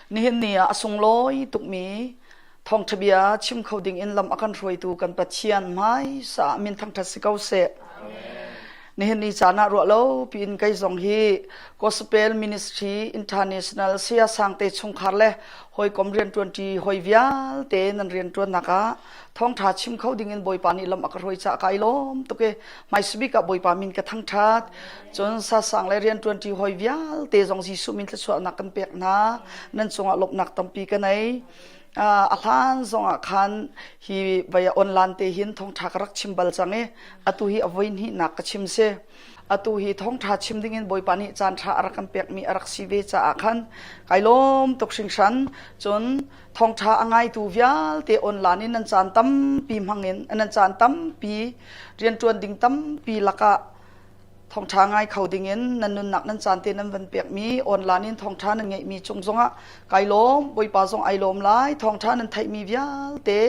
Nihin ni ah a sunglawi tukmi thawngṭha bia chim kho ding in lam a kan hruaitu kan Pathian hmaisa ah min thangṭhat si ko seh. Nihin ni caan ah ruah lo piin kei zong hi Gospel Ministry International Saya Sangte chungkhar le hawikom rianṭuanṭi hawi vialte nan rianṭuannak ah thawngṭha chim kho ding in Bawipa nih lam a ka hruai caah kai lawm tuk i hmaisabik ah Bawipa min ka thangṭhat. Cun sasang le rianṭuanṭi hawi vialte zong Jesuh min thluachuahnak kan pek hna. Nan cungah lawmhnak tampi ka nei. A hlan zongah khan hi vei online te hin thawngṭha ka rak chim bal cang i atu hi a voi hnihnak ka chim si. Atu hi thawngṭha chim dingin Bawipa nih caan ṭha a rak kan pekmi a rak si ve caah khan kai lawm tuk hringhran. Cun thawngṭha a ngaitu vialte online in nan caan tampi hmangin nan caan tampi rianṭuan ding tampi lakah thawngṭha ngai kho dingin nan nunnak nan caan te nan van pekmi online in thawngṭha nan ngeihmi cung zongah kai lawm Bawipa zong ai lawm lai thawngṭha nan theihmi vialte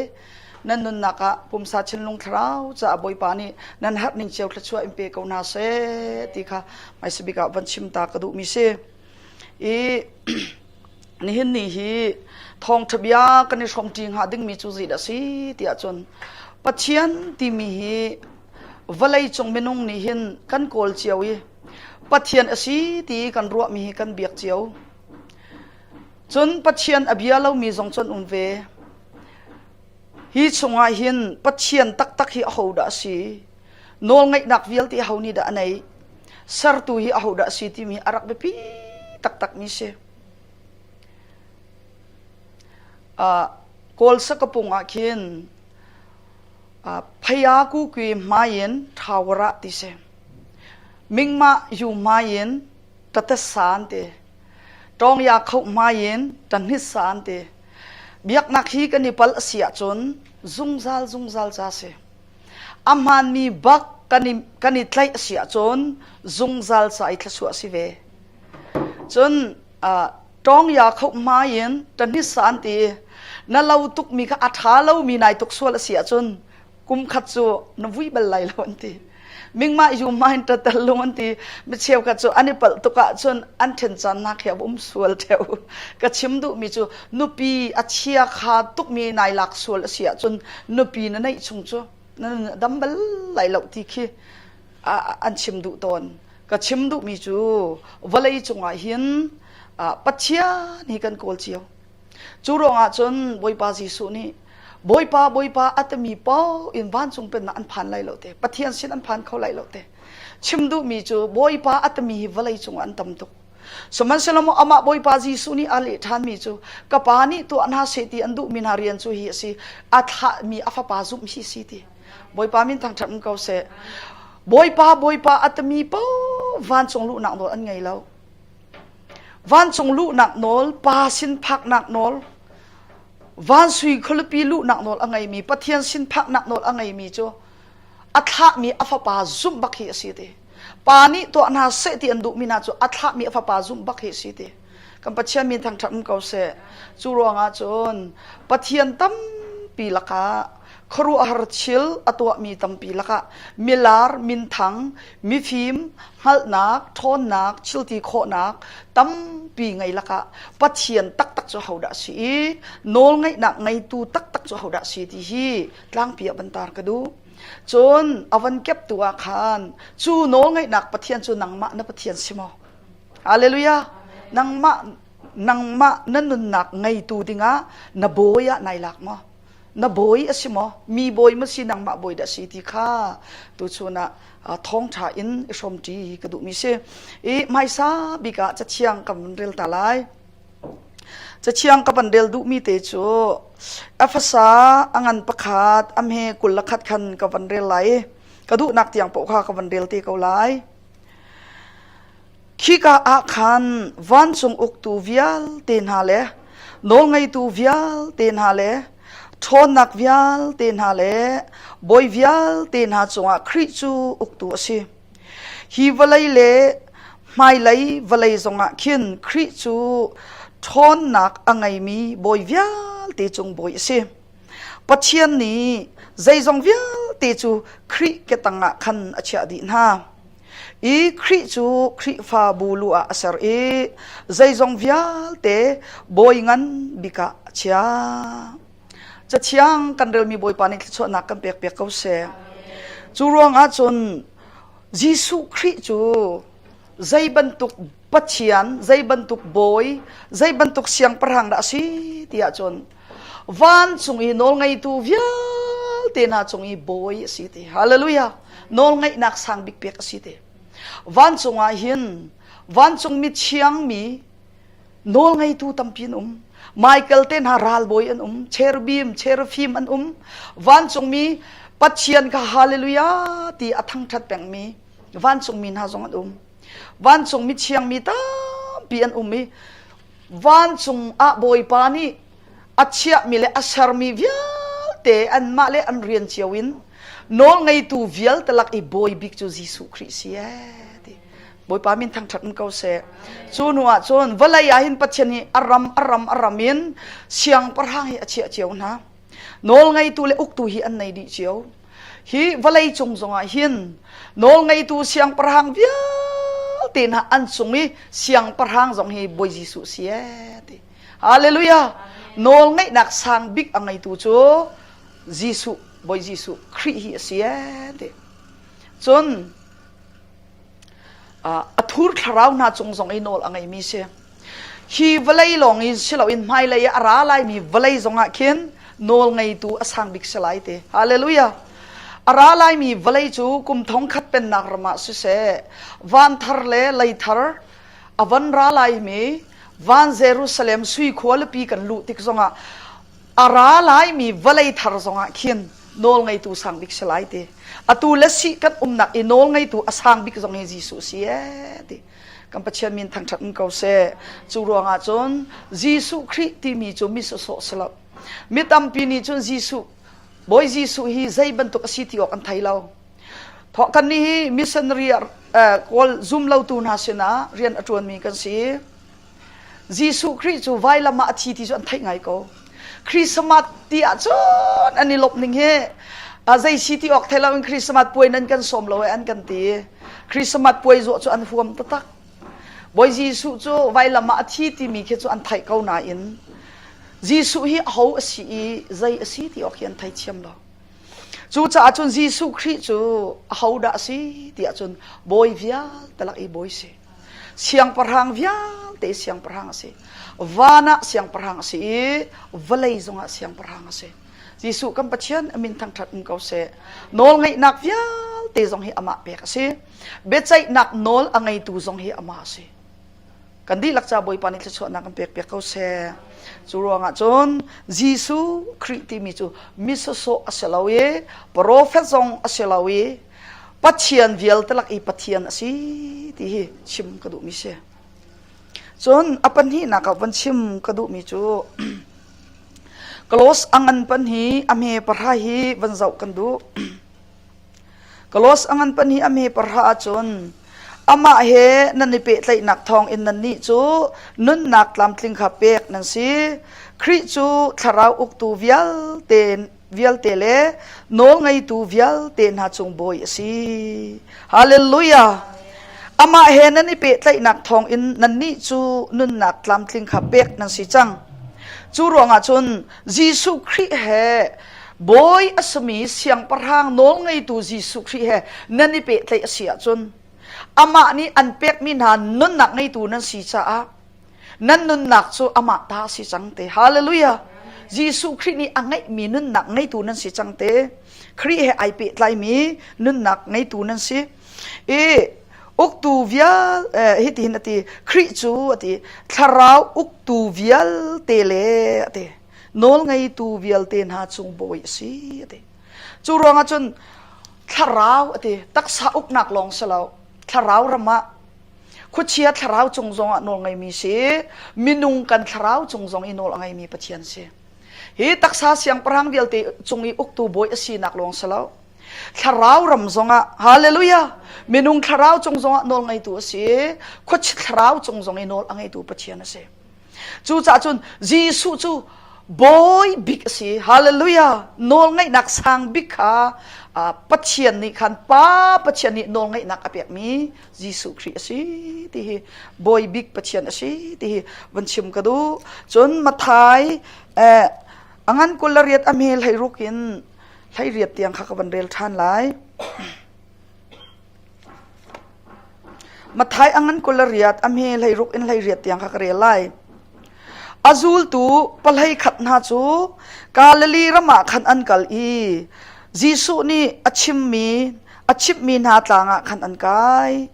nan nunnak ah pumsa thinlung thlarau caah Bawipa nih nan herh ning cio thluachuah in pe ko hna seh ti kha hmaisabik ah van chim ta ka duhmi si i nihin ni hi thawngṭha bia kan i hrawmṭi hnga dingmi cu zeidah si tiah cun Pathian timi hi vawleicung minung nih hin kan kawl cio i Pathian a si ti kan ruahmi hi kan biak cio. Cun Pathian a bia lomi zong cu an um ve. Hi chungah hin Pathian taktak hi ahodah a si? Nawlngeihnak vialte aho nih dah a neih? Sertu hi ahodah a si timi a rak biapi taktakmi si. Uh, Kawl sakapung ah khin Phaya kukui hmai in ṭhawara ti si. Mingmah yu hmai in ṭatasa an ti. Ṭawngya khoh hmai in ṭahnisa an ti. Biaknak hi kan i palh a si ahcun zungzal zungzal ca si. A hmaanmi bak kan i, kan i tlaih a si ahcun zungzal ca i thluachuah a si ve. Cun Ṭawngya khoh hmai in ṭahnisa an ti. Na lo tukmi kha a ṭha lomi nai tuk sual a si ahcun kum khat cu na vui bal lai lo an ti. Mingmah yu hmai in ṭatal lung an ti. Mi cheukhat cu an i palh tuk ahcun an ṭhen caan khi a um sual ṭheo. Ka chim duhmi cu nupi a chia kha tukmi nai lak sual a si ahcun nupi na neih chung cu na dam bal lai lo ti khi an chim duh tawn. Ka chim duhmi cu vawlei cungah hin Pathian hi kan kawl cio. Cu ruangah cun Bawipa Jesuh nih Bawipa Bawipa a timi paoh in vancung pennak an phan lai lo te. Pathian sin an phan kho lai lo te. Chim duhmi cu Bawipa a timi hi vawlei cungah an tam tuk. Sihmanhsehlaw maw amah Bawipa Jesuh nih a leh ṭhanmi cu ka Pa nih tuah hna seh ti an duhmi hna rian cu hi a si. A thlahmi a fapa zumh hi si ti. Bawipa min thangṭhat um ko seh. Bawipa Bawipa a timi paoh vancung luhnak nawl an ngei lo. Vancung luhnak nawl, pa sin phaknak nawl, van sui khualipi luhnak nawl a ngeimi, Pathian sin phaknak nawl a ngeimi cu a thlahmi a fapa zumh bak hi a si ti. Pa nih tuah hna seh ti an duhmi hna cu a thlahmi a fapa zumh bak hi a si ti. Kan Pathian min thangṭhat um ko seh. Cu ruangah cun Pathian tampi lakah khuaruahhar thil a tuahmi tampi lakah milar, minthang, mifim, hngalhnak, ṭhawnnak, thilti khawhnak tampi ngei lakah Pathian taktak cu hodah a si i nawlngeihnak ngeitu taktak cu hodah a si ti hi tlangpi ah van tar ka duh. Cun a van keptu ah khan cu nawlngeihnak Pathian cu nangmah na Pathian si maw? Hallelujah! Nangmah nangmah na nunnak ngeitu dingah na bawi ah nai lak maw? Na bawi a si maw? Mi bawi ma si nangmah bawi dah si ti kha tuchun ah thawngṭha in i hrawmṭi ka duhmi si. I hmaisa bik ah cathiang ka van rel ta lai. Cathiang ka van rel duhmi te cu Efesa a ngan pakhat a hme 21 khan ka van rel lai i ka duhnak tiang paoh kha ka van rel te ko lai. Khika ah khan vancung uktu vialte hna le nawlngeitu vialte hna le ṭhawnnak vialte hna le bawi vialte hna cungah Khrih cu uktu a si. Hi vawlei le hmailei vawlei zongah khin Khrih cu ṭhawnnak a ngeimi bawi vialte cung bawi a si. Pathian nih zeizong vialte cu Khrih ke tangah khan a chiah dih hna. I Khrih cu Khrihfabu lu ah a ser i zeizong vialte bawi ngan bik ah a chiah. Cathiang kan relmi Bawipa nih thluachuahnak kan pek piak ko seh. Cu ruangah cun Jesuh Khrih cu zei bantuk Pathian, zei bantuk bawi, zei bantuk siangpahrang dah a si ti ahcun vancung i nawlngeitu vialte hna cung i bawi a si ti. Hallelujah! Nawlngeihnak sang bik pek a si ti. Vancung ah hin vancung mi thiangmi nawlngeitu tampi an um. Michael te hna ralbawi an um, cherubim, cherufim an um. Vancungmi Pathian kha hallelujah ti a thangṭhat pengmi vancungmi hna zong an um. Vancung mi thiangmi tampi an um i vancung ah Bawipa nih a chiahmi le a sermi vialte anmah le an rian cio in nawlngeitu vialte lak i bawi bik cu Jesuh Khrih si ee ti. Bawipa min thangṭhat in ko seh. Cu hnu ah cun vawlei ah hin Pathian hi a ram a ram a ram in siangpahrang hi a chiah cio hna. Nawlngeitu le uktu hi an nei dih cio. Hi vawlei cung zongah hin nawlngeitu siangpahrang vialte hna an cung i siangpahrang zong hi Bawi Jesuh si ee ti. Hallelujah! Nawlngeihnak sang bik a ngeitu cu Jesuh, Bawi Jesuh Khrih hi a si ee ti. Cun a thur thlarau hna cung zong i nawl a ngeimi si. Hi vawlei lawng in si loin hmailei ah a ra laimi vawlei zongah khin nawl ngeitu a sang bik si lai ti. Hallelujah! A ra laimi vawlei cu kum thong khat pennak ram ah siseh, van thar le lei thar a van ra laimi van Jerusalem sui khualipi kan luh tik zongah a ra laimi vawlei thar zongah khin nawl ngeitu sang bik si lai ti. Atu le si kan umnak i nawl ngeitu a sang bik zong hi Jesuh si ee ti. Kan Pathian min thangṭhat in ko seh. Cu ruangah cun Jesuh Khrih timi cu mi sawsawh si lo. Mi tampi nih cun Jesuh, Bawi Jesuh hi zei bantuk a si ti awk an thei lo. Thawh kan nih hi missionary kawl zum lotu hna sinah rian a ṭuanmi kan si. Jesuh Khrih cu vailam ah a thi ti cu an theih ngai ko. Christmas ti ahcun an i lawmh ning hi zei si ti awk thei loin Christmas puai nan kan sawm lo e an kan ti. Christmas puai zawh cu an huam taktak. Bawi Jesuh cu vailam ah a thi timi khi cu an theih ko nain Jesuh hi aho a si i zei a si ti awk hi an thei thiam lo. Cucaah cun Jesuh Khrih cu ahodah a si ti ahcun bawi vialte lak i bawi si. Siangpahrang vialte siangpahrang a si. Van ah siangpahrang a si i vawlei zongah siangpahrang a si. Jesuh kan Pathian a min thangṭhat in ko seh. Nawlngeihnak vialte zong hi amah pek a si. Biaceihnak nawl a ngeitu zong hi amah a si. Kan dihlak ca Bawipa nih thluachuahnak kan pek piak ko seh. Cu ruangah cun Jesuh Khrih timi cu mi sawsawh a si lo i profet zong a si lo i Pathian vialte lak i Pathian a si ti hi chim ka duhmi si. Cun a pahnihnak ah van chim ka duhmi cu Kalos a ngan pan hi a hme pahra hi van zoh kan duh. Kalos a ngan pan hi a hme pahra ahcun amah he nan i pehtlaihnak thawng in nannih cu nunnak tlamtling kha pek nan si. Khrih cu thlarau uktu vialte vialte le nawlngeitu vialte hna cung bawi a si. Hallelujah! Amah he nan i pehtlaihnak thawngin nannih cu nunnak tlamtling kha pek nan si cang. Cu ruangah cun Jesuh Khrih he bawi a simi siangpahrang nawlngeitu Jesuh Khrih he nan i pehtlaih a si ahcun amah nih an pekmi hna nunnak ngeitu nan si caah nan nunnak cu amah ta a si cang te hallelujah Jesuh Khrih nih a ngeihmi nunnak ngeitu nan si cang te Khrih he ai pehtlaimi nunnak ngeitu nan si i uktu vial hitihin a ti Khrih cu a ti thlarau uktu vialte le a ti nawl ngeitu vialte hna cung bawi a si a ti cu ruangah cun thlarau a ti taksa uknak lawng si lo thlarau ram ah Khuachia thlarau cung zongah nawl ngeimi si, minung kan thlarau cung zong i nawl a ngeimi Pathian si. Hi taksa siangpahrang vialte cung i uktu bawi a sinak lawng si lo. Thlarau ram zongah, hallelujah, minung thlarau cung zongah nawl ngeitu a si, khuachia thlarau cung zong i nawl a ngeitu Pathian a si. Cucaah cun Jesuh cu Bawi bik a si. Hallelujah! Nawlngaihnak sang bik kha Pathian nih khan Pa Pathian nih nawlngaihnak a pekmi Jesuh Khrih a si ti hi Bawi bik Pathian a si ti hi van chim ka duh. Cun Mathai eh, a ngan 28 a hme 16 in 18 tiang kha ka van rel ṭhan lai. Matthai a ngan 28 a hme 16 in 18 tiang kha ka rel lai. A zultu pahlei khat hna cu Galilee ram ah khan an kal i Jesuh nih a chimmi a chimhmi hna tlang ah khan an kai.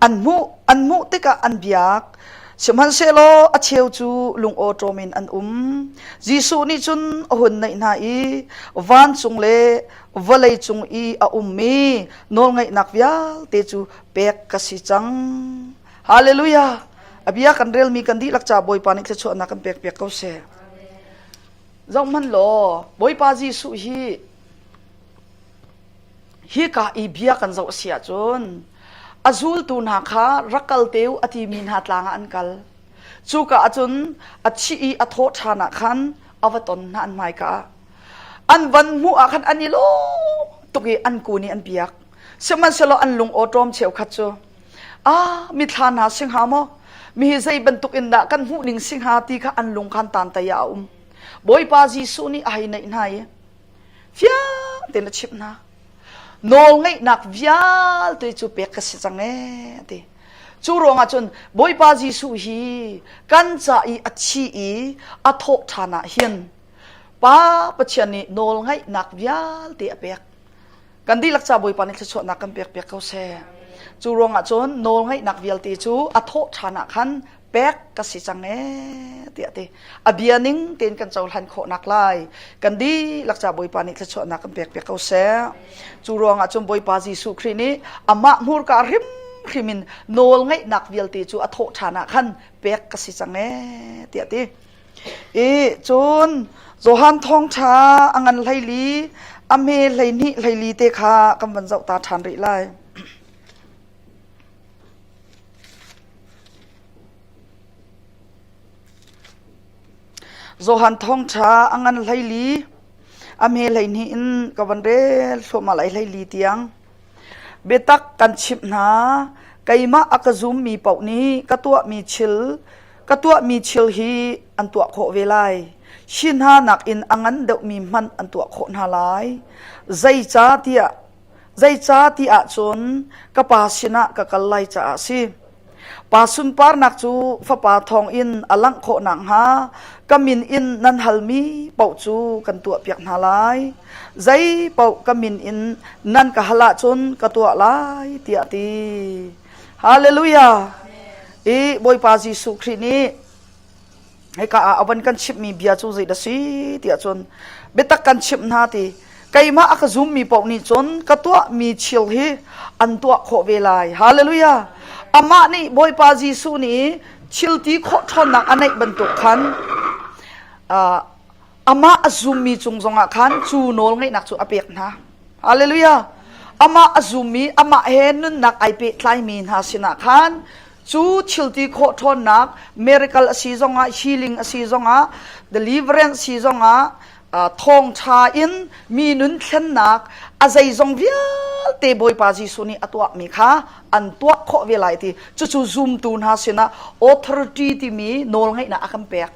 An hmuh an hmuh tikah an biak. Sihmanhsehlaw a cheu cu lungawṭawm in an um. Jesuh nih cun a hun naih hna i vancung le vawlei cung i a ummi nawlngaihnak vialte cu pek ka si cang. Hallelujah! A bia kan relmi kan dihlak ca Bawipa nih thluachuahnak kan pek piak ko seh. Zohhmanh law, Bawipa Jesuh hi hika i bia kan zoh a si ahcun a zultu hna kha rak kal te u a timi hna tlang ah an kal. Cuka ahcun a thih i a thawh ṭhan ah khan a va ton hna an hmaika ah. An van hmuh ah khan an i lawm tuk i an kun i an biak. Sihmanhsehlaw an lung awṭawm cheukhat cu ah mithla hna si hnga maw? Mi hi zei bantuk in dah kan hmuh ning si hnga ti kha an lung khan tantai ah a um. Bawipa Jesuh nih a hei naih hna i fiang tein a chimh hna. Nawlngeihnak vialte cu pek ka si cang ee a ti. Cu ruangah cun Bawipa Jesuh hi kan ca i a thi i a thawh ṭhan ah hin Pa Pathian nih nawlngaihnak vialte a pek. Kan dihlak ca Bawipa nih thluachuahnak kan pek piak ko seh. Cu ruangah cun nawlngaihnak vialte cu a thawh ṭhan ah khan pek ka si cang ee tiah ti. A bia ning tein kan cohlan khawhnak lai kan dihlak ca Bawipa nih thluachuahnak kan pek piak ko seh. Cu ruangah cun Bawipa Jesuh Khrih nih amah hmurka hrimhrim in nawlngaihnak vialte cu a thawh ṭhan ah khan pek ka si cang ee tiah ti. I cun Johan thawngṭha a ngan 14 a hme 12 14 te kha kan van zoh ta ṭhan rih lai. Johan thawngṭha a ngan 14 a hme 12 in ka van rel thluahmah lai 14 tiang. Biatak kan chimh hna, keimah a ka zummi paoh nih ka tuahmi thil ka tuahmi thil hi an tuah khawh ve lai. Hi hna nakin a ngan deuhmi hmanh an tuah khawh hna lai. Zeicahtiah zeicah ti ahcun ka Pa sinah ka kal lai caah a si. Pa sunparnak cu Fapa thawngin a langh khawh nakhnga ka min in nan halmi paoh cu kan tuahpiak hna lai. Zei paoh ka min in nan ka hal ahcun ka tuah lai, tiah a ti. Hallelujah! I Bawipa Jesuh Khrih nih hika ah a van kan chimhmi bia cu zeidah si tiah cun biatak kan chimh hna ti keimah a ka zummi paoh nih cun ka tuahmi thil hi an tuah khawh ve lai hallelujah amah nih Bawipa Jesuh nih thil ti khawh ṭhawnnak a neih bantuk khan amah a zummi cung zongah khan cu nawl ngeihnak cu a pek hna hallelujah amah a zummi amah he nunnak ai pehtlaimi hna sinah khan Cu thilti khawh ṭhawnnak miracle a si zongah healing a si zongah deliverance si zongah thawngṭha in mi nun thlennak a zeizong vialte Bawipa Jesuh nih a tuahmi kha an tuah khawh ve lai ti cucu zumtu hna sinah authority timi nawlngeihnak a kan pek.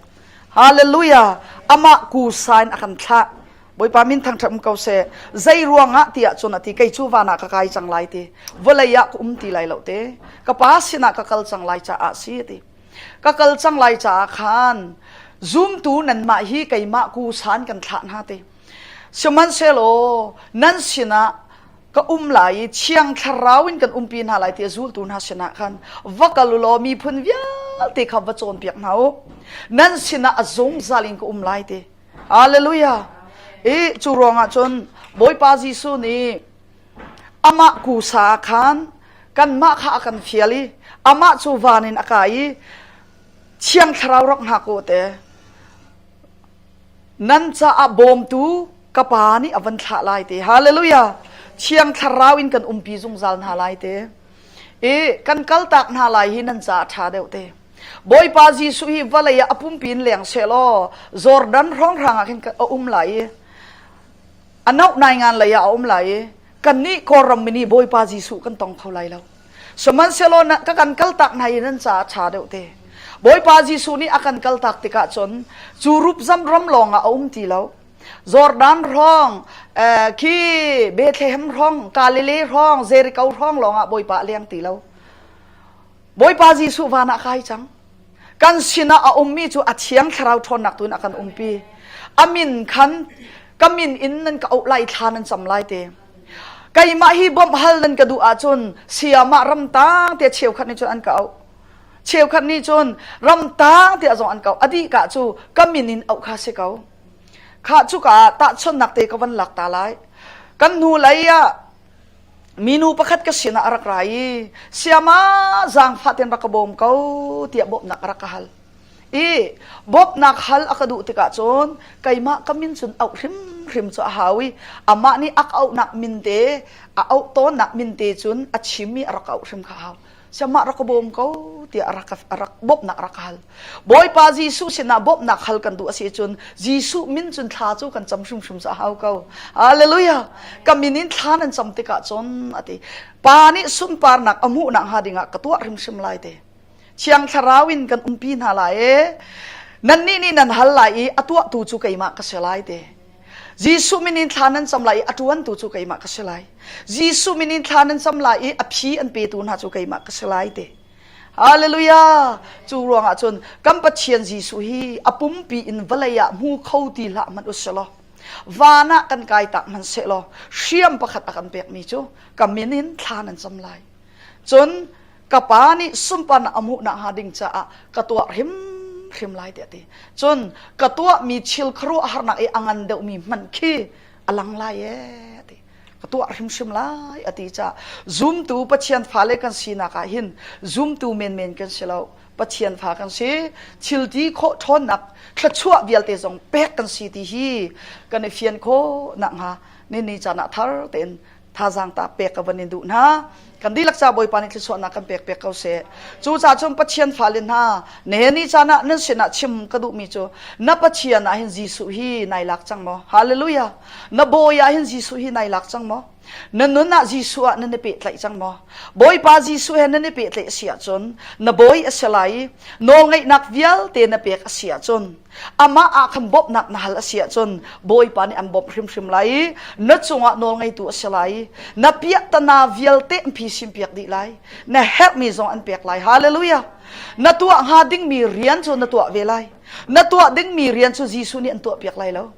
Hallelujah! Amah ku sign a kan thlah. Bawipa min thangṭhat um ko seh. Zei ruangah tiah cun a ti kei cu van ah ka kai cang lai ti. Vawlei ah ka um ti lai lo te. Ka pa sinah ka kal cang lai caah si a ti. Ka kal cang lai caah khan zumtu nanmah hi keimah ku san kan thlah hna ti. Sihmanhsehlaw nan sinah ka um lai i thiang thlarau in kan umpi hna lai ti a zultu hna sinah khan va kal u law miphun vialte kha va cawnpiak hna u. Nan sinah a zungzal in ka um lai ti. Hallelujah. I cu ruangah cun Bawipa Jesuh nih amah kusa ah khan kanmah kha a kan fial i amah cu van in a kai i Thiang Thlarau rak hngak u te. Nan caah bawmtu ka Pa nih a van thlah lai te. Hallelujah. Thiang Thlarau in kan umpi zungzal hna lai te. I kan kaltak hna lai hi nan caah ṭha deuh te. Bawipa Jesuh hi vawlei ah a pumpi in leng sehlaw Jordan hrawnghrang ah khin a um lai i a noh nai ngan lei ah a um lai i kannih Kawlram mi nih Bawipa Jesuh kan tong kho lai lo. Sihmanhsehlaw ka kan kaltak hna i nan caah ṭha deuh te. Bawipa Jesuh nih a kan kaltak tikah cun cu rupzam ram lawngah a um ti lo. Jordan hrawng, khi Bethlehem hrawng, Galilee hrawng, Jericho hrawng lawngah Bawipa a leng ti lo. Bawipa Jesuh van ah kai cang. Kan sinah a ummi cu a thiang thlarau ṭhawnnak tu in a kan umpi. A min khan ka min in nan ka auh lai thla nan cam lai te. Keimah hi bawmh hal nan ka duh ahcun sayamah ramtang te cheukhat nih cun an ka auh. Cheukhat nih cun ramtang tiah zong an ka auh. A dih ka cu ka min in auh kha si ko. Kha cuka ah tahchunhnak te ka van lak ta lai. Kan hnu lei ah minu pakhat ka sinah a rak ra i siama zaangfah ten rak ka bawm ko tiah bawmhnak a rak ka hal. I bawmhnak hal a ka duh tikah cun keimah ka min cun auh hrimhrim cu a hau i amah nih a ka auhnak min te a auh tawnnak min te cun a chim i a rak auh hrim kha hau. Siamah rak ka bawm ko tiah a rak a rak bawmhnak a rak hal. Bawipa Jesuh sinah bawmhnak hal kan duh a si cun Jesuh min cun thla cu kan cam hrimhrim cu a hau ko. Hallelujah. Ka min in thla nan cam tikah cun a ti. Pa nih sunparnak a hmuhnak hnga dingah ka tuah hrimhrim lai te. Thiang Thlarau in kan umpi hna lai e. Nannih nih nan hal lai i a tuahtu cu keimah ka si lai te. Jesuh min in thla nan cam lai i a ṭuantu cu keimah ka si lai. Jesuh min in thla nan cam lai i a phi an petu hna cu keimah ka si lai te. Hallelujah! Cu ruangah cun kan Pathian Jesuh hi a pumpi in vawlei ah hmu kho ti hlah hmanh usilaw van ah kan kai tak hmanh sehlaw hriam pakhat a kan pekmi cu ka min in thla nan cam lai. Cun ka pa nih sunparnak a hmuhnak hnga ding caah ka tuah hrimhrim lai tiah a ti. Cun ka tuahmi thil khuaruahharnak i a ngan deuhmi hmanh khi a lang lai ee a ti. Ka tuah hrimhrim lai a ti caah zumtu Pathian fale kan sinak ah hin zumtu menmen kan si lo. Pathian fa kan si. Thil ti khawh ṭhawnnak thluachuah vialte zong pek kan si ti hi kan i fian khawh nakhnga ni ni caan ah thar tein thazaang ta pek ka van in duh hna kan dihlak ca Bawipa nih thluachuahnak kan pek pek ko seh cu ca cun Pathian fale hna ne ni caan ah nan sinah chim ka duhmi cu na Pathian ah hin Jesuh hi nai lak cang maw hallelujah na bawi ah hin Jesuh hi nai lak cang maw na nun ah Jesuh ah nan i pehtlaih cang maw Bawipa Jesuh he nan i pehtlaih a si ahcun na bawi a si lai i nawlngeihnak vialte na pek a si ahcun Amah ah khan bawmhnak na hal a si ahcun Bawipa nih an bawmh hrimhrim lai i na cungah nawlngeitu a si lai i na piahtana vialte an phisin piak dih lai. Na herhmi zong an pek lai. Hallelujah! Na tuah hnga dingmi rian cu na tuah ve lai. Na tuah dingmi rian cu Jesuh nih an tuah piak lai lo.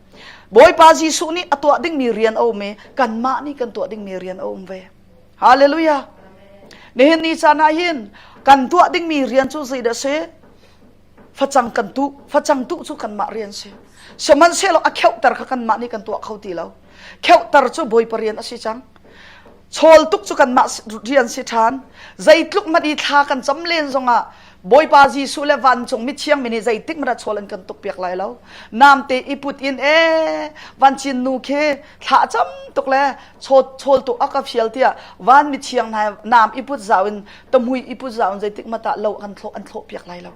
Bawipa Jesuh nih a tuah dingmi rian a um i kanmah nih kan tuah dingmi rian a um ve. Hallelujah! Nihin ni caan ah hin kan tuah dingmi rian cu zeidah a si? Facang kan tuh facang tuh cu kanmah rian si sihmanhsehlaw a kheuhter kha kanmah nih kan tuah kho ti lo kheuhter cu bawipa rian a si cang chawl tuk cu kanmah rian si ṭhan zeitluk hmanh i thla kan cam len zongah Bawipa Jesuh le vancung mithiang mi nih zeitik hmanh ah chawl an kan tuk piak lai lo namte i put in e vancin nu khi thla cam tuk le chawl chawl tuk a ka fial tiah van mithiang hna nam i put zau in tamhui i put zau in zeitik hmanh ah lo an thlawh an thlawh piak lai lo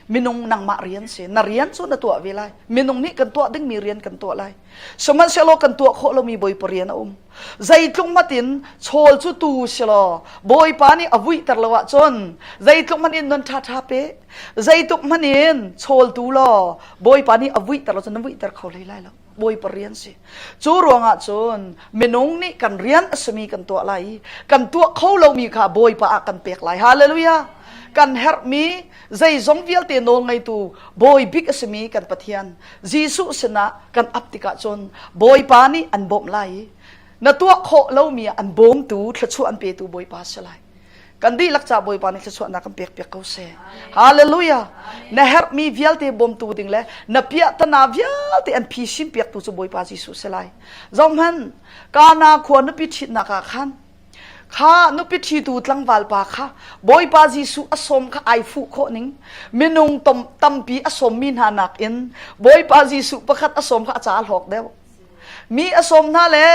minung nangmah rian si na rian cu na tuah ve lai minung nih kan tuah dingmi rian kan tuah lai sihmanhsehlaw kan tuah khawh lomi bawipa rian a um zeitluk matin chawl cu tu silaw bawipa nih a vuihter lo ahcun zeitluk hmanh in non ṭha ṭha pe zeitluk hmanh in chawl tu law bawipa nih a vuihter lo cun na vuihter kho hlei lai lo bawipa rian si cu ruangah cun minung nih kan rian a simi kan tuah lai i kan tuah kho lomi kha bawipa ah kan pek lai hallelujah kan herhmi zeizong vialte nawl ngeitu bawi bik a simi kan Pathian Jesuh sinah kan ap tikah cun bawipa nih an bawmh lai i na tuah khawh lomi ah an bawmtu thluachuah an petu bawipa si lai kan dihlak ca Bawipa nih thluachuahnak kan pek piak ko seh. Hallelujah. Na herhmi vialte bawmtu ding le na piahtana vialte an phisin piaktu cu Bawipa Jesuh si lai. Zohhmanh, Kana khua nupi ṭhitnak ah khan kha nupi ṭhitu tlangval pa kha Bawipa Jesuh a sawm kha ai fuh khawh ning minung tom, tampi a sawmmi hna nakin Bawipa Jesuh pakhat a sawm kha a ca a hlawk deuh. Mi a sawm hna le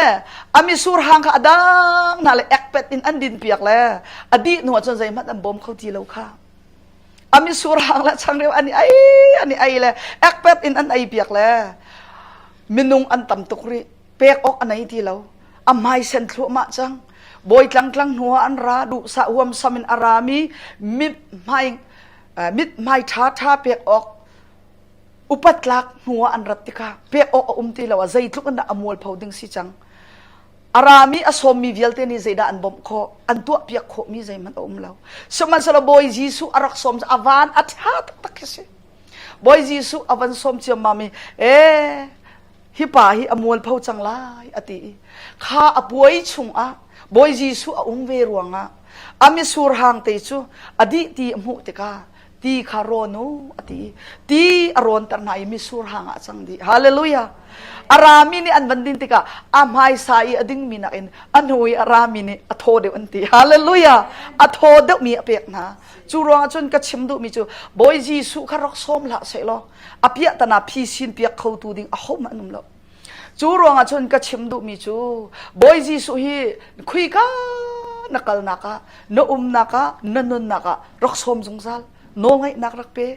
a misur hang kha a dang hna le ekpet in an din piak le a dih hnu ah cun zeihmanh an bawm kho ti lo kha. A mitsur hang le changreu an i ei an i ei le ekpet in an ei piak le minung an tam tuk rih. Pek awk a nei ti lo. A hmai sen thluahmah cang. Bawi tlangtlang hnu ah an ra duhsah huamsam in a rami mit hmai mit hmai ṭha ṭha pek awk upat tlak hnu ah an rat tikah pek awk a um ti lo ah zeitluk in dah a mualpho ding si cang. A rami a sawmmi vialte nih zeidah an bawmh khawh, an tuahpiak khawhmi zeihmanh a um lo. Sihmanhsehlaw Bawi Jesuh a rak sawm cu a van a ṭha taktak khi si. Bawi Jesuh a van sawm ciammam i, ee, hi pa hi a mualpho cang lai a ti i kha a puai chungah Bawi Jesuh a um ve ruangah a mitsur hang te cu a dih ti a hmuh tikah ti kha rawn u a ti ti a rawnter hna i mitsur hang ah a cang dih hallelujah a rami nih an van din tikah a hmaisa i a dingmi nakin a hnu i a rami nih a thaw deuh an ti hallelujah a thaw deuhmi a pek hna cu ruangah cun ka chim duhmi cu Bawi Jesuh kha rak sawm hlah sehlaw a piahtana phisin piak khotu ding ahohmanh an um lo Cu ruangah cun ka chim duhmi cu Bawi Jesuh hi khuika na kalnak ah, na umnak ah, na nunnak ah rak sawm zungzal. Nawlngaihnak rak pe.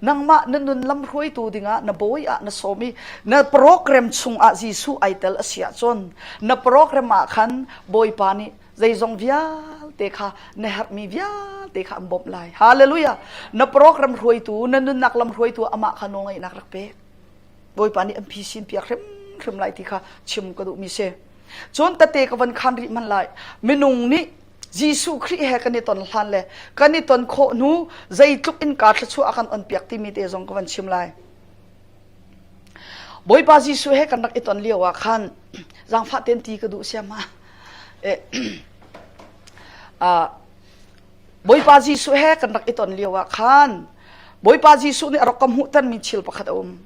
Nangmah na nun lam hruaitu dingah na bawi ah na sawm i na program chungah Jesuh ai tel a si ahcun na program ah khan Bawipa nih zeizong vialte kha na herhmi vialte kha an bawmh lai. Hallelujah! Na program hruaitu, na nunnak lam hruaitu amah kha nawlngaihnak rak pe. Bawipa nih an phisin piak hrimhrim lai ti kha chim ka duhmi si. Cun tete ka van khan rih hmanh lai. Minung nih Jesuh Khrih he kan i ton hlan le kan i ton khawh hnu zeitluk in kaa thluachuah a kan on piak timi te zong ka van chim lai. Bawipa Jesuh he kan rak i ton lio ah khan zaangfah ten ti ka duh siam ha. Eh, ah, Bawipa Jesuh he kan rak i ton lio ah khan Bawipa Jesuh nih a rak ka hmuhtermi thil pakhat a um.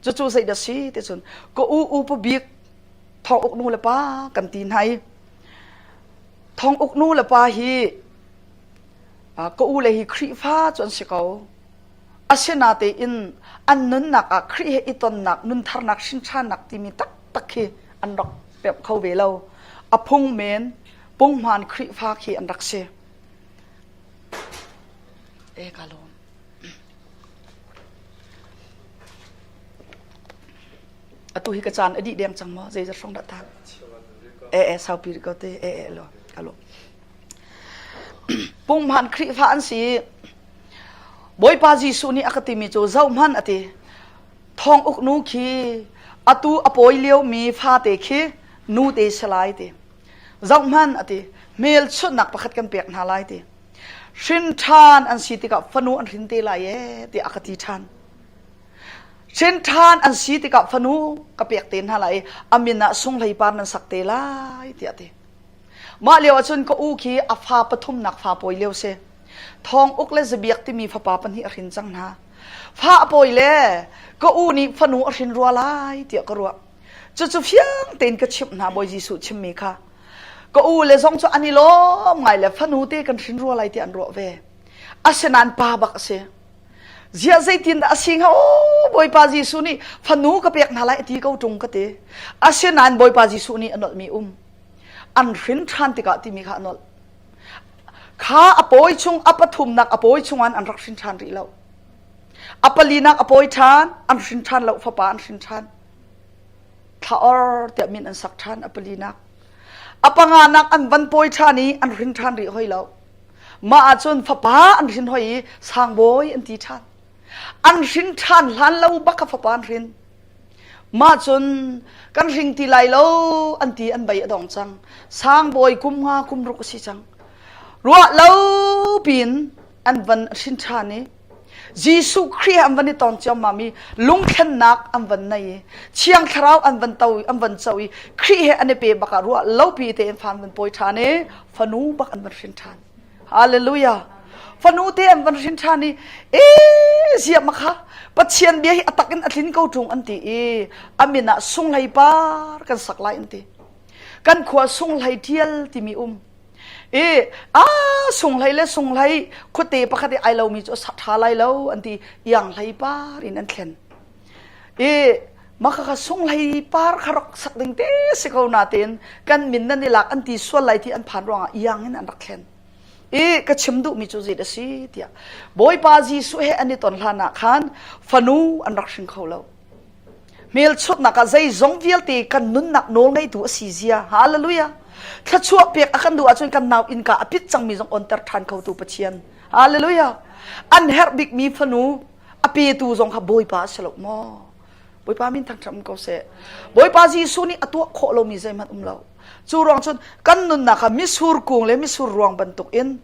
Cucu zeidah si ti cun ka u upa bik thong uk nu le pa kan ti hna i thong uk nu le pa hi ka u le hi Khrihfa cu an si ko. Asinatein an nunnak ah Khrih he i tonnak nuntharnak hrinṭhannak timi taktak khi an rak pemh kho ve lo. A phung men punghman Khrihfa khi an rak si. E ka lawm. Atu hi ka caan a dih deng cang maw? Zeizat hrawng dah tang? E e saupi rih ko te. E e lo ka lawm. Punghman Khrihfa an si. Bawipa Jesuh nih a ka timi cu zohhmanh a ti. Thong uk nu khi atu a pawi liomi fate khi nu te si lai ti. Zohhmanh a ti. Hmelchunhnak pakhat kan pek hna lai ti. Hrin ṭhan an si tikah fanu an hrin te lai ee tiah a ka ti ṭhan. Hrin ṭhan an si tikah fanu ka pek te hna lai i a min ah sunghlei par nan sak te lai tiah a ti. Mah lio ahcun ka u khi a fa pathumnak fa pawi lio si. Thawng Uk le Zabiak timi fapa pahnih a hrin cang hna. Fa a pawi le ka u nih fanu a hrin rua lai tiah ka ruah. Cucu fiang tein ka chimh hna Bawi Jesuh chimmi kha. Ka u le zong cu an i lawm ngai le fanu te kan hrin rua lai ti an ruah ve. Asinain pa bak a si. Ziah zeitin dah a si hnga aw Bawipa Jesuh nih fanu ka pek hna lai a ti ko ṭung ka ti. Asinain Bawipa Jesuh nih a nolhmi um. An hrin ṭhan tikah timi kha a nolh. Kha a pawi chung a pathumnak a pawi chungah an rak hrin ṭhan rih lo. A palinak a pawi ṭhan, an hrin ṭhan lo fapa an hrin ṭhan. Thlaor tiah min an sak ṭhan a palinak. A panganak an van pawi ṭhan i an hrin ṭhan rih hoi lo. Mah ahcun fapa an hrin hoi i sangbawi an ti ṭhan. An hrin ṭhan hlan lo bak a fapa an hrin. Mah cun kan hring ti lai lo an ti an bei a dong cang. Sangbawi kum nga kum ruk a si cang. Ruah lo piin an van hrin ṭhan i Jesuh Khrih an van i tong ciammam i lungthlennak an van nei i Thiang Thlarau an van to an van co i Khrih he an i pe bak ah ruah lopi tein fa an van pawi ṭhan i fanu bak an van hrin ṭhan. Hallelujah. Fanu te an van hrin ṭhan i e ziah ma kha Pathian bia hi a tak in a tlin ko ṭung an ti i a min ah sunghlei par kan sak lai an ti. Kan khua sunghlei ṭial timi um. I a sunghlei le sunghlei khuate pakhat i ai lomi cu a sak ṭha lai lo an ti ianghlei par in an thlen. I mah khakha sunghlei par kha rak sak ding te si ko natein kan min nan i lak an ti sual lai ti an phan ruangah iang in an rak thlen. I ka chim duhmi cu zei a si tiah Bawipa Jesuh he an i ton hlan ah khan fanu an rak hring kho lo. Hmelchunhnak ah zeizong vialte kan nunnak nawl ngeitu a si zia. Hallelujah. Thluachuah pek a kan duh ahcun kan nau innka a pit cangmi zong onter ṭhan khotu Pathian. Hallelujah. An herh bikmi fanu a petu zong kha Bawipa a si lo maw? Bawipa min thangṭhat um ko seh. Bawipa Jesuh nih a tuah khawh lomi zeihmanh um lo. Cu ruang cun kan nunnak ah misur kung le misur ruang bantuk in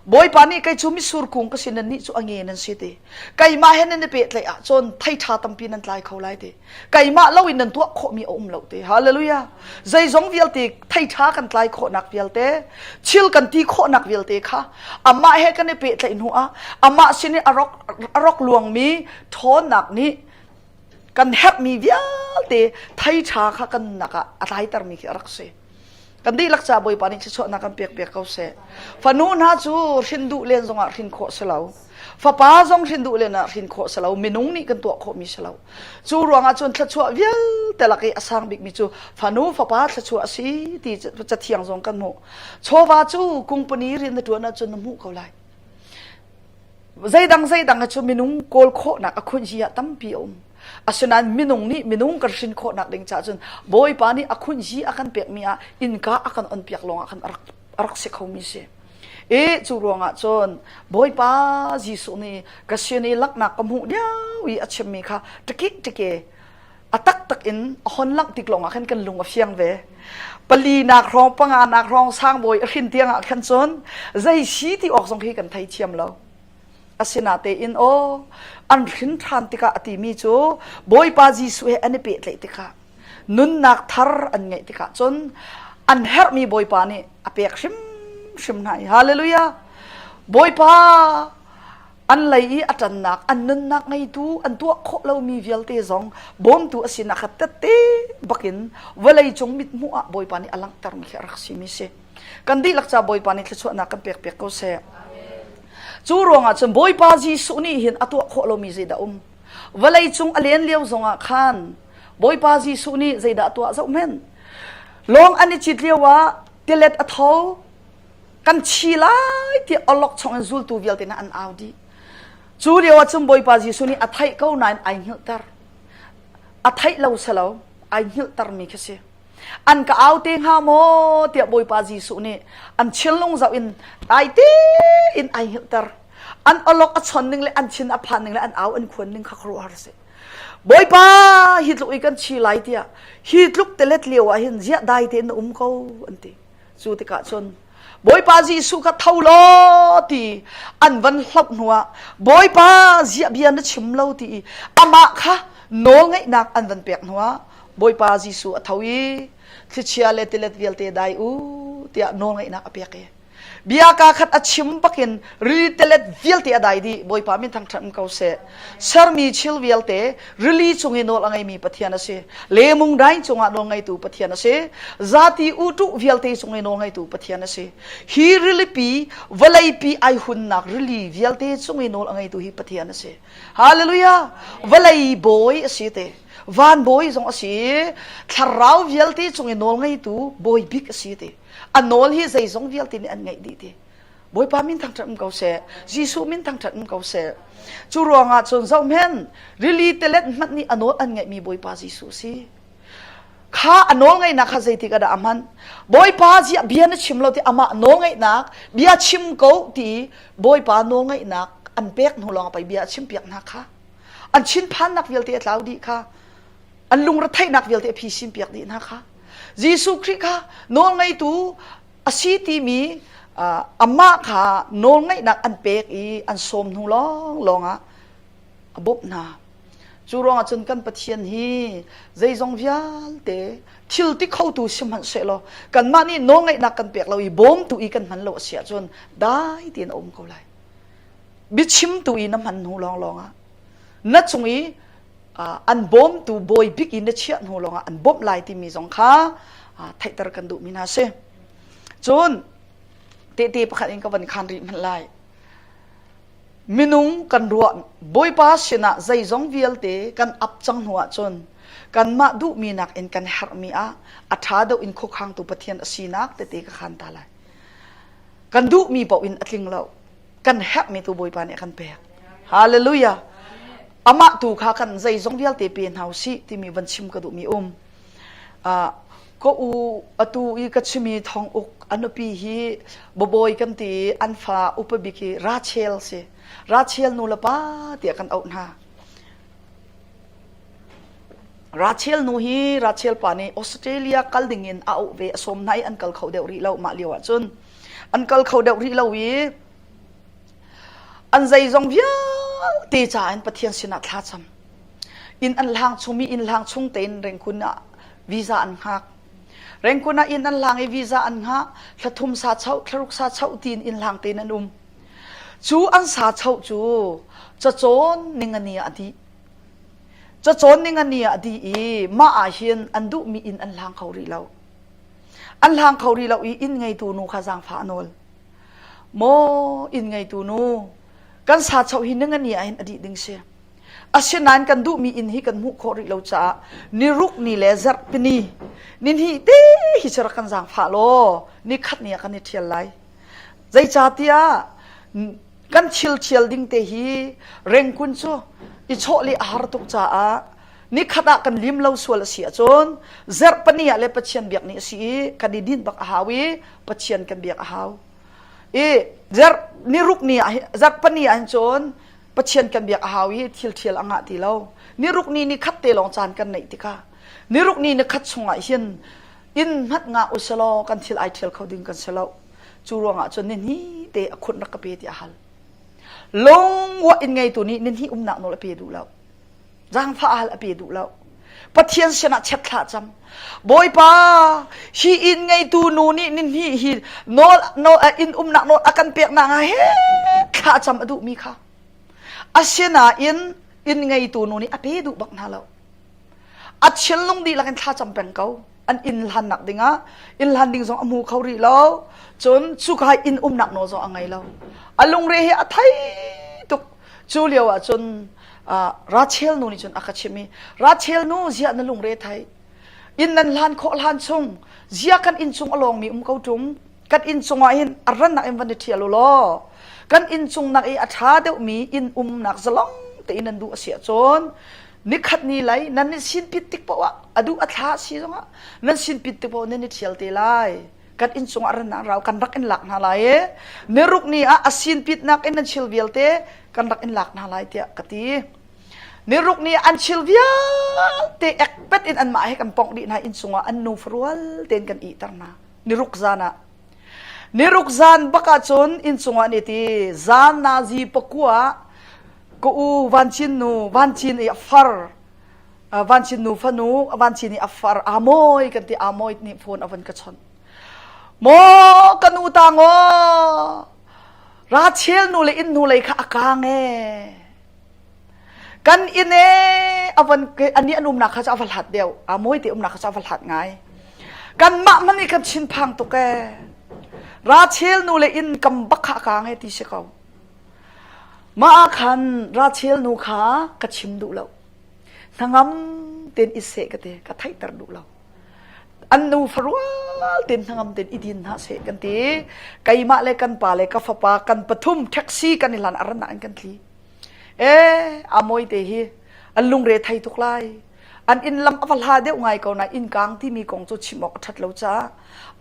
Bawipa nih kei cu misur kung ka si nan nih cu a nge nan si ti. Keimah he nan i pehtlaih ahcun thei ṭha tampi nan tlai kho lai ti. Keimah loin nan tuah khawhmi a um lo ti. Hallelujah. Zeizong vialte thei ṭha kan tlai khawhnak vialte, thil kan ti khawhnak vialte kha amah he kan i pehtlaih hnu ah amah sin i a rak a rak luangmi ṭhawnnak nih kan herhmi vialte thei ṭha kha kan nunnak ah a tlaitermi khi a rak si. Kan dihlak ca Bawipa nih thluachuahnak kan pek piak ko seh. Fanu hna cu hrin duh len zongah hrin khawh si lo. Fapa zong hrin duh len ah hrin khawh si lo. Minung nih kan tuah khawhmi si lo. Cu ruangah cun thluachuah vialte lak i a sang bikmi cu fanu fapa thluachuah a si ti cathiang zong kan hmuh. Chawva cu kungpani rian na ṭuan ahcun na hmuh ko lai. Zeidang zeidang hi cu minung kawl khawhnak a khunhi ah tampi a um. Asinain minung nih minung kan hrin khawhnak ding caah cun Bawipa nih a khunhi a kan pekmi ah innka a kan onpiak lawngah khan a rak, a rak si khomi si. E cu ruangah cun Bawipa Jesuh nih ka sin i laknak ka hmuh lio i a chimmi kha ṭikik ṭike a taktak in a hon langh tik lawngah khan kan lung a fiang ve. Palinak hrawng panganak hrawng sangbawi a hrin tiang ah khan cun zei si ti awk zong khi kan thei thiam lo. Asinatein aw an hrin ṭhan tikah a timi cu Bawipa Jesuh he an i pehtlaih tikah nunnak thar an ngeih tikah cun an herhmi Bawipa nih a pek hrimhrim hna i hallelujah Bawipa an lei i a ṭannak an nunnak ngeitu an tuah khawh lomi vialte zong bawmtu a sinak kha tette bakin vawlei cung mithmuh ah Bawipa nih a langhtermi khi a rak simi si kan dihlak ca Bawipa nih thluachuahnak kan pek piak ko seh cu ruangah cun Bawipa Jesuh nih hin a tuah khawh lomi zeidah um vawlei cung a len lio zongah khan Bawipa Jesuh nih zeidah a tuah zoh men lawng an i cit lio ah tilet a tho kan chi lai tiah awlok chong in zultu vialte hna an au dih. Cu lio ah cun Bawipa Jesuh nih a theih ko nain ai hngilhter. A theih lo si lo, ai hngilhtermi khi si. An ka au te hnga maw tiah Bawipa Jesuh nih an thinlung zoh in dai tein ai hngilhter. An awlok a chon ning le an thin a phan ning le an au an khuan ning kha khuaruahhar a si. Bawipa hi tluk i kan chi lai tiah hi tluk telet lio ah hin ziah dai tein na um ko an ti. Cu tikah cun Bawipa Jesuh kha tho law ti an van hloh hnuah Bawipa ziah bia na chim lo ti i amah kha nawlngeihnak an van pek hnuah Bawipa Jesuh a tho i thlichia le tilet vialte dai u tiah nawlngeihnak a pek i bia kaa khat a chim bakin rili tilet vialte a dai dih Bawipa min thangṭhat ko seh sermi thil vialte rili cung i nawl a ngeimi Pathian a si lemung dai cungah nawl ngeitu Pathian a si zati utuh vialte cung i nawl ngeitu Pathian a si hi rilipi vawleipi ai hunnak rili vialte cung i nawl a ngeitu hi Pathian a si hallelujah vawlei bawi a si te van bawi zong a si thlarau vialte cung i nawl ngeitu bawi bik a si te a nawl hi zeizong vialte nih an ngeih dih ti Bawipa min thangṭhat um ko seh. Jesuh min thangṭhat um ko seh. Cu ruangah cun zohmen rili telet hmanh nih a nawl an ngeihmi Bawipa Jesuh si. Kha a nawl ngeihnak kha zeitik ah dah a hman? Bawipa ziah bia na chim lo ti amah nawl ngeihnak bia chim ko ti Bawipa nawl ngeihnak an pek hnu lawng pei bia a chim piak hna kha. An chinphannak vialte a tlau dih kha. An lungretheihnak vialte a phisin piak dih hna kha. Jesuh Khrih kha nawl ngeitu a si timi amah kha nawlngeihnak an pek i an sawm hnu lawnglawng ah a bawmh hna. Cu ruangah cun kan Pathian hi zeizong vialte thil ti khotu si hmanhsehlaw kanmah nih nawlngeihnak kan pek lo i bawmtu i kan hman lo a si ahcun dai tein a um ko lai. Biachimtu i na hman hnu lawnglawng ah na cung i an bawmtu bawi bik i na chiah hnu lawngah an bawmh lai timi zong kha theihter kan duhmi hna si. Cun tehte pakhat in ka van khan rih hmanh lai. Minung kan ruah Bawipa sinah zeizong vialte kan ap cang hnu ahcun kanmah duhmi nakin kan herhmi ah a ṭha deuh in khuakhangtu Pathian a sinak tete ka khan ta lai. Kan duhmi paoh in a tling lo. Kan herhmi tu Bawipa nih a kan pek. Hallelujah. Amah tu kha kan zeizong vialte pe hna usih timi van chim ka duhmi um. Uh, ka u atu i ka chimi thong uk a nupi hi babawi kan ti i an fa upa bik hi Rachel si. Rachel nu le pa tiah kan auh hna. Rachel nu hi Rachel pa nih Australia kal ding in a auh ve a sawm hna i an kal kho deuh rih lo mah lio ahcun an kal kho deuh rih lo i an zeizong vialte ca in Pathian sinah thla cam. Inn an hlang chung mi inn hlang chung tein Rengkun ah visa an hngak. Rengkun ah inn an hlang i visa an hngah thla thum sa choh thlaruk sa choh tiin inn hlang tein an um. Cu an sa choh cu cacawn ningani ah a dih. Cacawn ningani ah a dih i mah ah hin an duhmi inn an hlang kho rih lo. An hlang kho rih lo i inn ngeitu nu kha zaangfah a nawl. Maw inn ngeitu nu, kan sa choh hi ningani ah hin a dih ding si. Asinain kan duhmi inn hi kan hmuh khawh rih lo caah niruk ni le zarhpini nihnih te hi cu rak kan zaangfah law nikhat ni ah kan i ṭhial lai. Zeicahtiah kan thil ṭhial ding te hi rengkun cu i chawh le a har tuk caah nikhat ah kan lim lo sual a si ahcun zarhpani ah le Pathian biak ni a si i kan i dinh bak a hau i Pathian kan biak a hau. I zarh niruk ni ah zarhpani ah hin cun Pathian kan biak a hau i thil ṭhial a ngah ti lo. Niruk ni ni khat te lawng caan kan neih tikah niruk ni ni khat chungah hin inn hmanh ngah usalaw kan thil ai ṭhial kho ding kan si lo. Cu ruangah cun nihnih te a khunh rak ka pe tiah a hal. Lungruah inn ngeitu nih nihnih umnak nawl a pe duh lo. Zaangfah a hal a pe duh lo. Pathian sinah chiat thlah cam. Bawipa, hi inn ngeitu nu nih nihnih hi nawl nawl inn umnak nawl a kan pek nak he thlah cam a duhmi kha. Asinain inn ngeitu nu nih a pe duh bak hna lo. A thinlung dihlak in thlacam peng ko. An inn hlannak dingah inn hlan ding zong a hmu kho rih lo. Cun cuka inn umnak nawl zong a ngei lo. A lungre hi a thei tuk. Cu lio ah cun Rachel nu nih cun a ka chimh i Rachel nu ziah na lungre thei inn nan hlan khawh hlan chung ziah kan inn chung a lawngmi um ko ṭung kan inn cungah hin a rannak in van i ṭhial u law kan inn cung nak i a ṭha deuhmi inn umnak zalong tein nan duh a si ahcun nikhat ni lai nan i sinpit tik paoh ah a duh a thla a si zongah nan sinpit tik paoh nan i ṭhial te lai kan inn cungah rannak rau kan rak in lak hna lai i niruk ni ah a sinpitnak in nan thil vialte kan rak in lak hna lai tiah ka ti. Niruk ni an thil vialte ekpet in anmah he kan pongh dih hna inn cungah an nu farual tein kan ihter hna. Niruk zan ah. Niruk zan bak ah cun inn cungah an it i zan nazi pakua ka u Vancin nu Vancin i a far Vancin nu fanu Vancin i a far Amoy kan ti Amoy nih phone a van ka chawnh. Maw ka nu tang aw Rachel nu le inn hnu lei kha a kang ee. Kan inn ee a van ani an umnak kha cu a va hlat deuh. Amoy te umnak kha cu a va hlat ngai. Kanmah hmanh nih kan thinphang tuk ee. Rachel nu le inn kam bak kha a kang ee ti si ko. Mah ah khan Rachel nu kha ka chim duh lo. Hnangam tein i seh ka ti, ka theihter duh lo. An nu farual tein hnangam tein i din hna seh kan ti. Keimah le kan pa le ka fapa kan pathum taxi kan i hlan a rannak in kan tli. Eh, a mawi te hi an lungre thei tuk lai. An inn lam a va hla deuh ngai ko na inn kang timi kong cu chim awk a ṭhat lo caah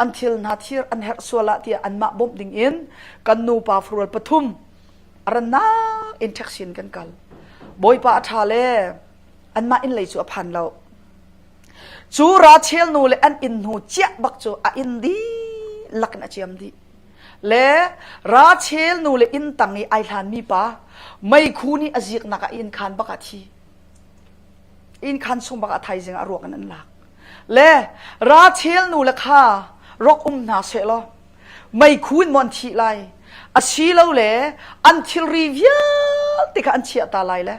an thil hna thir an herh sual ah tiah anmah bawmh ding in kan nupa farual pathum a rannak in taxi in kan kal. Bawipa a ṭha le anmah inn lei cu a phan lo. Cu Rachel nu le an inn hnu ciah bak cu a inn dihlak in a ciam dih. Le Rachel nu le inn tang i ai hlanmi pa meikhu nih a ziknak ah inn khan bak ah thi. Inn khan chung bak ah thaizing ah ruak in an lak. Le Rachel nu le kha rok um hna seh law meikhu in maw an thih lai asilole an thilri vialte kha an chiah ta lai le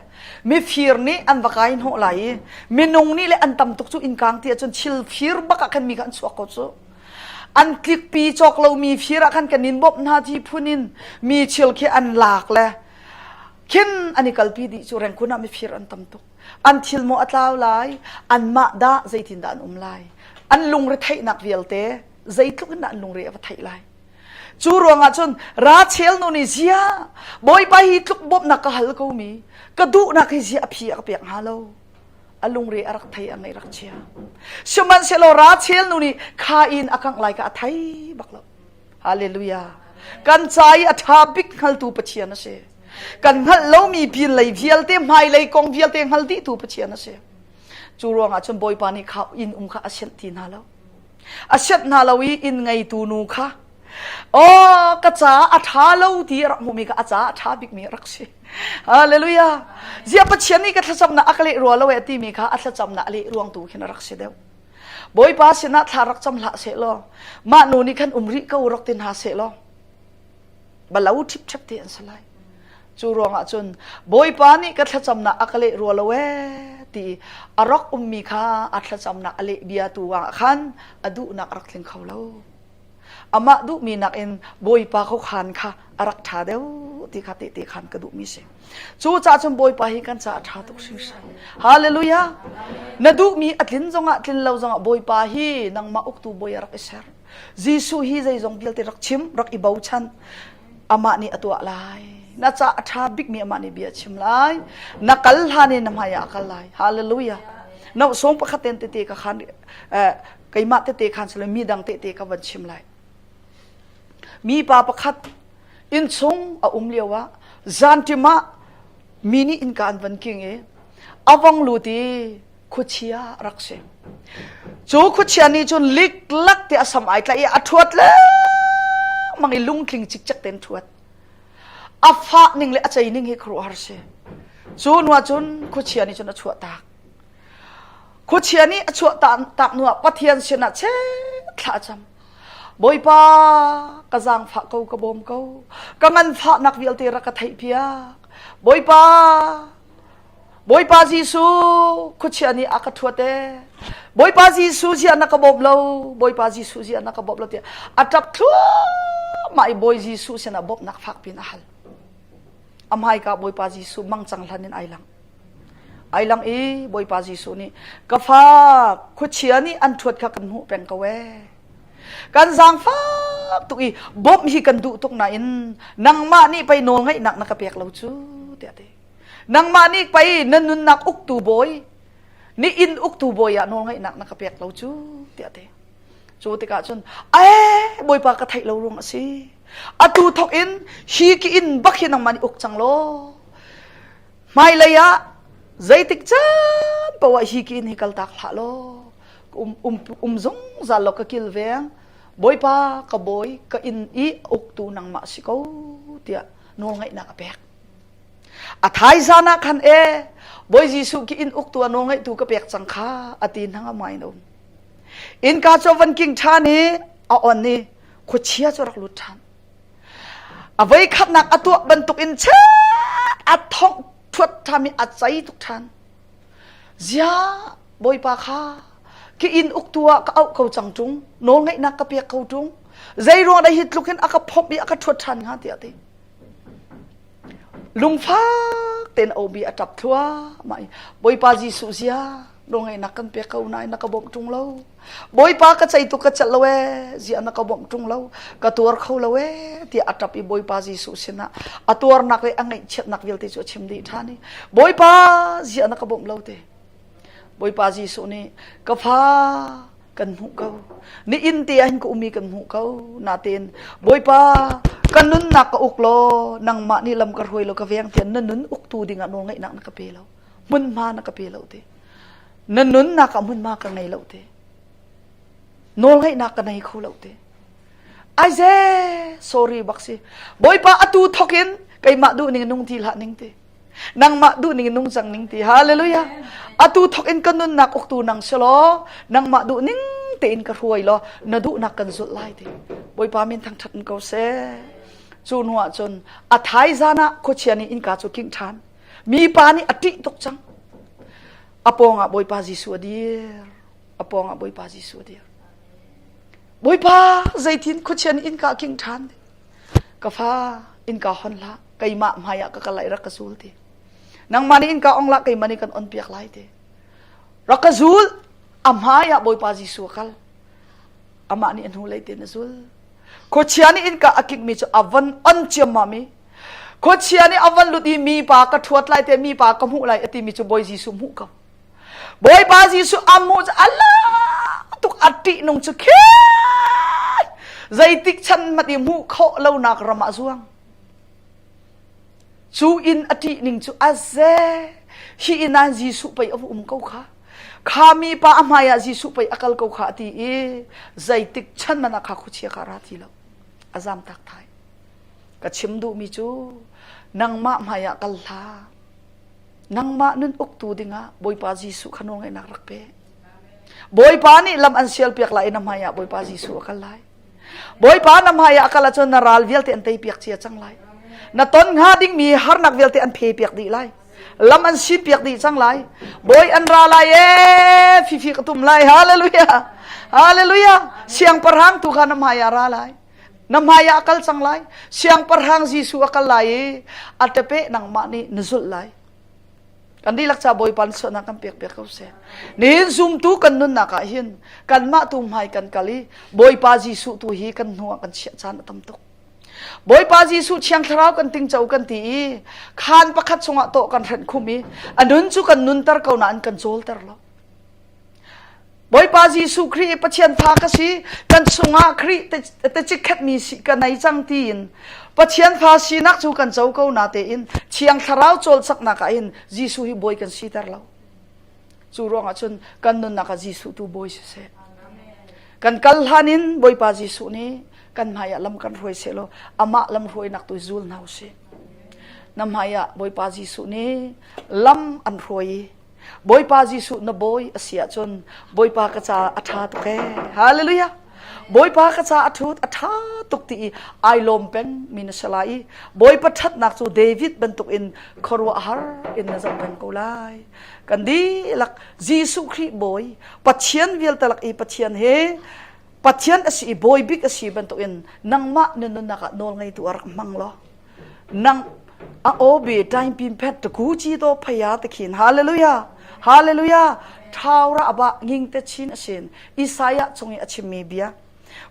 mifir nih an va kai hnawh lai i minung nih le an tam tuk cu innkang ti ahcun thil fir bak ah khan mi kha an chuak ko cu an tlikpi cawk lomi fir ah khan kan in bawmh hna ti phun in mi thil khi an lak le khin an i kalpi dih cu rengkun ah mifir an tam tuk an thil maw a tlau lai anmah dah zeitin dah an um lai an lungre theihnak vialte zeitluk in dah an lungre a va theih lai. Cu ruangah cun Rachel nu nih zia Bawipa hi tluk bawmhnak ka hal ko mi ka duhnak hi zia a phi a ka pek hnga lo. A lungre a rak thei a ngaih rak chia. Sihmanhsehlaw Rachel nu nih kha in a kangh lai ka a thei bak lo. Hallelujah. Kan ca i a ṭha bik hngaltu Pathian a si. Kan hngalh lomi pin lei vialte hmailei kong vialte hngal dihtu Pathian a si. Cu ruangah cun Bawipa nih kha inn um kha a sianh ti hna lo. A sianh hna lo i inn ngeitu nu kha aw ka ca a ṭha lo ti a rak hmuhmi kha a ca a ṭha bikmi a rak si. Hallelujah. Ziah Pathian nih ka thlacamnak a ka leh rua lo e timi kha a thlacamnak a leh ruang tu khin a rak si deuh. Bawipa sinah thla rak cam hlah seh law mah nu nih khan um rih ko rak ti hna seh law balo ṭhipṭhep te an si lai. Cu ruangah cun Bawipa nih ka thlacamnak a ka leh rua lo ee ti a rak ummi kha a thlacamnak a leh bia tu ah khan a duhnak a rak tling kho lo. Amah duhmi nakin Bawipa khuakhan kha a rak ṭha deuh ti kha tehte khan ka duhmi si. Cu caah cun Bawipa hi kan caah a ṭha tuk hringhran. Hallelujah! Na duhmi a tlin zongah tlin lo zongah Bawipa hi nangmah uktu bawi a rak i ser. Jesuh hi zeizong vialte rak chim, rak i bochan. Amah nih a tuah lai. Na caah a ṭha bikmi amah nih bia a chim lai. Na kal hlan in na hmai ah a kal lai. Hallelujah! No sawng pakhat ten tete ka khan eh, keimah tete khan silo mi dang tete ka van chim lai. Mi pa pakhat innchung a um lio ah zanṭim ah mi nih innka an van king i a vong lut i khuachia rak si. Cu khuachia nih cun liklak te a sam ai tlaih i a ṭhuat lengmang i lungtling cikcek tein ṭhuat. A fah ning le a cei ning hi khuaruahhar si. Cu hnu ah cun khuachia nih cun a chuah tak. Khuachia nih a chuah tak hnu ah Pathian sinah chet thla a cam. Bawipa ka zaangfah ko ka bawm ko ka nganfahnak vialte rak ka theihpiak Bawipa Bawipa Jesuh khuachia nih a ka ṭhuat ee Bawipa Jesuh ziah na ka bawm lo Bawipa Jesuh ziah na ka bawm lo tiah a ṭap thluahmah i Bawi Jesuh sinah bawmhnak fak piin a hal a hmaika Bawipa Jesuh mangcang hlan in ai lang Ai lang i Bawipa Jesuh nih ka fa khuachia nih an ṭhuat kha kan hmuh peng ko ee. Kan zaangfak tuk i bawmh hi kan duh tuk nain nangmah nih pei nawlngeihnak na ka pek lo cu tiah ti. Nangmah nih pei na nunnak uktu bawi ni inn uktu bawi ah nawlngeihnak na ka pek lo cu tiah ti. Cu tikah cun ee Bawipa ka theih lo ruang a si. Atu thok in hi ki inn bak hi nangmah nih uk cang law Hmailei ah zeitik caan paoh ah hi ki inn hi kaltak hlah law um, um, um zungzal law ka kilveng Bawipa ka bawi ka inn i uktu nangmah si ko tiah nawlngaihnak a pek. A thaizan ah khan e Bawi Jesuh ki inn uktu a nawlngaihtu ka pek cang kha a ti hnangam ngai in a um. Innka cu a van king ṭhan i a on i khuachia cu a rak lut ṭhan. A voikhatnak a tuah bantukin chet a thongh thuat ṭham i a cei tuk ṭhan. Ziah Bawipa kha ki inn uktu ah ka auh ko cang ṭung, nawlngeihnak ka pek ko ṭung. Zei ruang dah hi tluk hin a ka phomh i a ka ṭhuat ṭhan hnga tiah a ti. Lungfak tein a omi a ṭap thluahmah i Bawipa Jesuh ziah nawlngeihnak kan pek ko nain na ka bawmh ṭung lo. Bawipa ka cei tuk ka celh lo ee ziah na ka bawmh ṭung lo ka tuar kho lo ee tiah a ṭap i Bawipa Jesuh sinah a tuarnak le a ngaihchiatnak vialte cu a chim dih ṭhan i Bawipa ziah na ka bawmh lo te Bawipa Jesuh nih ka fa kan hmuh ko ni inn te ah hin ka um i kan hmuh ko natein Bawipa ka nunnak ka uk law nangmah nih lam ka hruai law ka veng tiah na nun uktu dingah nawlngeihnak na ka pe lo hmunhma na ka pe lo te na nunnak ah hmunhma ka ngei lo te nawlngeihnak ka nei kho lo te aize sorry bak si bawipa atu thok in keimah duh ning nung ti hlah ning ti nangmah duh ning nung cang ning ti hallelujah atu thok in ka nunnak uktu nang si law nangmah duh ning tein ka hruai law na duhnak kan zulh lai ti bawipa min thangthat in ko seh cu hnu ah cun a thaizan ah khuachia nih innka cu kingh ṭhan mipa nih a ṭih tuk cang A pawngah Bawipa Jesuh a dir. A pawngah Bawipa Jesuh a dir. Bawipa zeitin khuachia nih innka king ṭhan. Ka fa innka hon hlah. Keimah hmai ah ka kal lai rak ka zul ti. Nangmah nih innka ong lah keimah nih kan on piak lai ti. Rak ka zul. A hmai ah Bawipa Jesuh a kal. Amah nih a hnulei tein a zul. Khuachia nih innka a kikmi cu a von on ciammam i khuachia nih a von lut i mipa ka ṭhuat lai te mipa ka hmuh lai a timi cu Bawi Jesuh hmuh ko. Bawipa Jesuh a hmuh cu a tuk a ṭihnung cu khin zeitik chan hmanh i hmuh khawh lonak ram ah zuang. Cu inn a ṭih ning cu a ze. Hi inn ah Jesuh pei a va um ko kha. Kha mipa a hmai ah Jesuh pei a kal ko kha a ti i zeitik chan man ah kha khuachia kha a ra ti lo. A zam tak thai. Ka chim duhmi cu nangmah hmai ah kal hlah. Nangmah nun uktu dingah Bawipa Jesuh kha nawlngeihnak rak pe. Bawipa nih lam an sialpiak lai i na hmai ah Bawipa Jesuh a kal lai. Bawipa na hmai ah a kal ahcun na ral vialte an teipiak cia cang lai. Na ton hnga dingmi harnak vialte an phepiak dih lai. Lam an sinpiak dih cang lai. Bawi an ra lai ee fifi ka tum lai. Hallelujah. Hallelujah. Siangpahrang tu kha na hmai ah ra lai. Na hmai ah a kal cang lai. Siangpahrang Jesuh a kal lai i a tepe nangmah nih na zulh lai. Kan dihlak ca Bawipa nih suahnak kan pek piak ko seh. Nihin zumtu kan nunnak ah hin kanmah tu hmai kan kal i Bawipa Jesuh tu hi kan hnu ah kan chiah caan a tam tuk. Bawipa Jesuh Thiang Thlarau kan tingco kan ti i khaan pakhat chungah tawh kan hrenh khum i a nun cu kan nunter ko nain kan cawlter lo. Bawipa Jesuh Khrih i Pathian fa ka si, kan chungah Khrih te chikkhatmi si ka nei cang tiin Pathian fa sinak cu kan co ko na tein Thiang Thlarau cawlcaknak ah hin Jesuh hi bawi kan siter lo. Cu ruangah cun kan nunnak ah Jesuh tu bawi siseh. Kan kal hlan in Bawipa Jesuh nih kan hmai ah lam kan hruai seh law amah lam hruainak tu zul hna usih. Na hmai ah Bawipa Jesuh nih lam an hruai i Bawipa Jesuh na bawi a si ahcun Bawipa ka ca a ṭha tuk ee. Hallelujah. Bawipa ka ca a ṭhut a ṭha tuk ti i ai lawm peng mi na si lai i Bawipa ṭhatnak cu David bantukin khuaruahhar in na zoh peng ko lai. Kan dihlak Jesuh Khrih Bawi Pathian vialte lak i Pathian he Pathian a si i bawi bik a si bantukin nangmah na nunnak ah nawl ngeitu a rak hmang law nang a obi time pin phet to ku chi to phaya te khin hallelujah hallelujah thaura aba nging te chin asin isaiah chung i a chimmi bia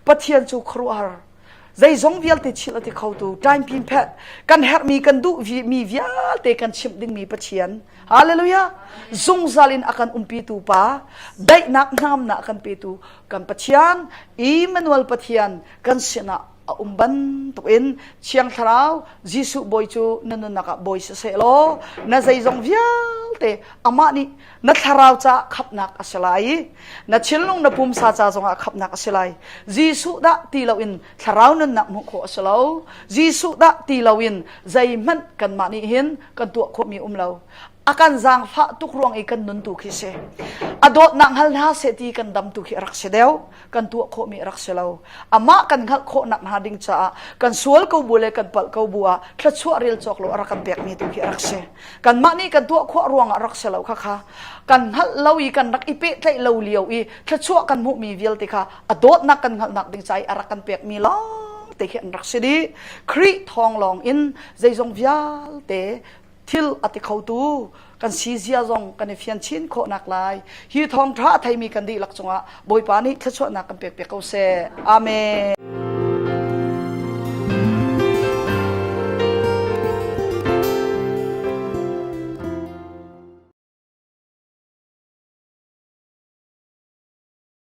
pathian cu khuaruahhar zeizong vialte chil ati khotu time pin phet kan herhmi kan duh mi vialte kan chimh dingmi pathian hallelujah zungzal in akan umpitu pa daihnak hnamnak kan petu kan pathian Emmanuel pathian kan sinah a um bantukin Thiang Thlarau Jesuh Bawi cu na nunnak ah bawi siseh law na zeizong vialte amah nih na thlarau caah khamhnak a si lai i na thinlung na pumsa ca zongah khamhnak a si lai. Jesuh dah ti loin thlarau nunnak hmuh khawh a si lo. Jesuh dah ti loin zeihmanh kanmah nih hin kan tuah khawhmi um lo. A kan zaangfah tuk ruang i kan nun tu khi si. A dawtnak hngal hna seh ti kan dam tu khi a rak si deuh. Kan tuah khawhmi a rak si lo. Amah kan hngalh khawhnak hnga ding caah kan sual ko bu le kan palh ko bu ah thluachuah rel cawk lo a rak kan pekmi tu khi a rak si. Kanmah nih kan tuah khawh ruangah a rak si lo khakha. Kan hngalh lo i kan rak i pehtlaih lo lio i thluachuah kan hmuhmi vialte kha a dawtnak kan hngalhnak ding ca i a rak kan pekmi lawng te khi an rak si dih. Khrih thawng lawng in zeizong vialte thil a ti khotu kan si zia zong kan i fian chin khawhnak lai hi thawngṭha a theimi kan dihlak cungah Bawipa nih thluachuahnak kan pek piak ko seh. Amen.